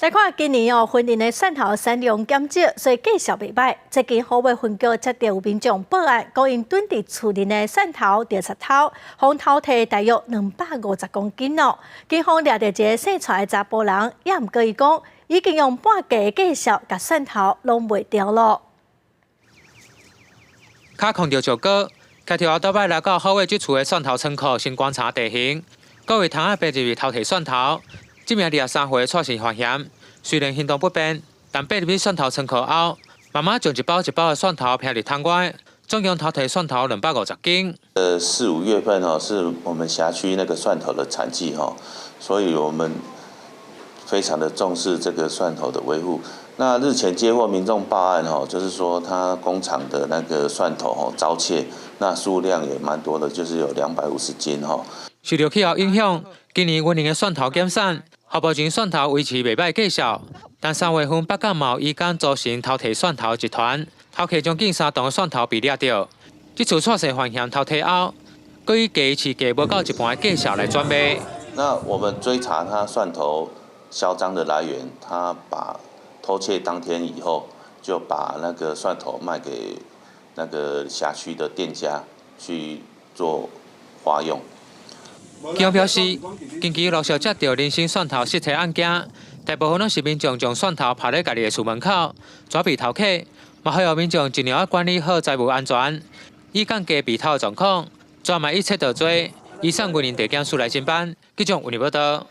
來看今年哦，雲林的蒜頭產量減少，所以價數袂䆀。最近虎尾分局接著有民眾報案，講𪜶囤佇厝內的蒜頭著賊偷，予偷提大約250公斤哦。警方掠著一个姓蔡的查埔人，也毋過伊講已經用半價的價數共蒜頭攏賣掉囉。跤控著石膏，開著後倒擺來到虎尾這厝的蒜頭倉庫，先觀察地形。各位窗仔爬入去偷提蒜頭，這名23歲的蔡姓犯嫌，雖然行動不便，但爬入去蒜頭倉庫後，慢慢將一包一包的蒜頭並佇桶外，總共偷提蒜頭250斤。四五月份哦，是我們轄區那個蒜頭的產季哈，所以我們非常的重視這個蒜頭的維護。那日前接獲民眾報案哦，就是說他工廠的那個蒜頭哦遭竊，那數量也蠻多的，就是有250斤哈。受著氣候影響，今年雲林的蒜頭減產，目前蒜頭維持袂䆀價數。但3月份北港嘛有以工組成偷提蒜頭集團，偷提將近3噸的蒜頭被掠著。這次蔡姓犯嫌偷提後，閣以價市價無夠一半的價數來轉賣。那我們追查他蒜頭銷贓的來源，他把偷竊當天以後，就把那個蒜頭賣給那個轄區的店家去做花用。警方表示，近期陸續接著零星蒜頭失竊案件，大部分攏是民眾將蒜頭拋佇家己的厝門口，煞被偷去，嘛呼籲民眾盡量愛管理好財物安全，以降低被偷的狀況。專賣一切著罪。以上雲林地檢署來偵辦，記者為你報道。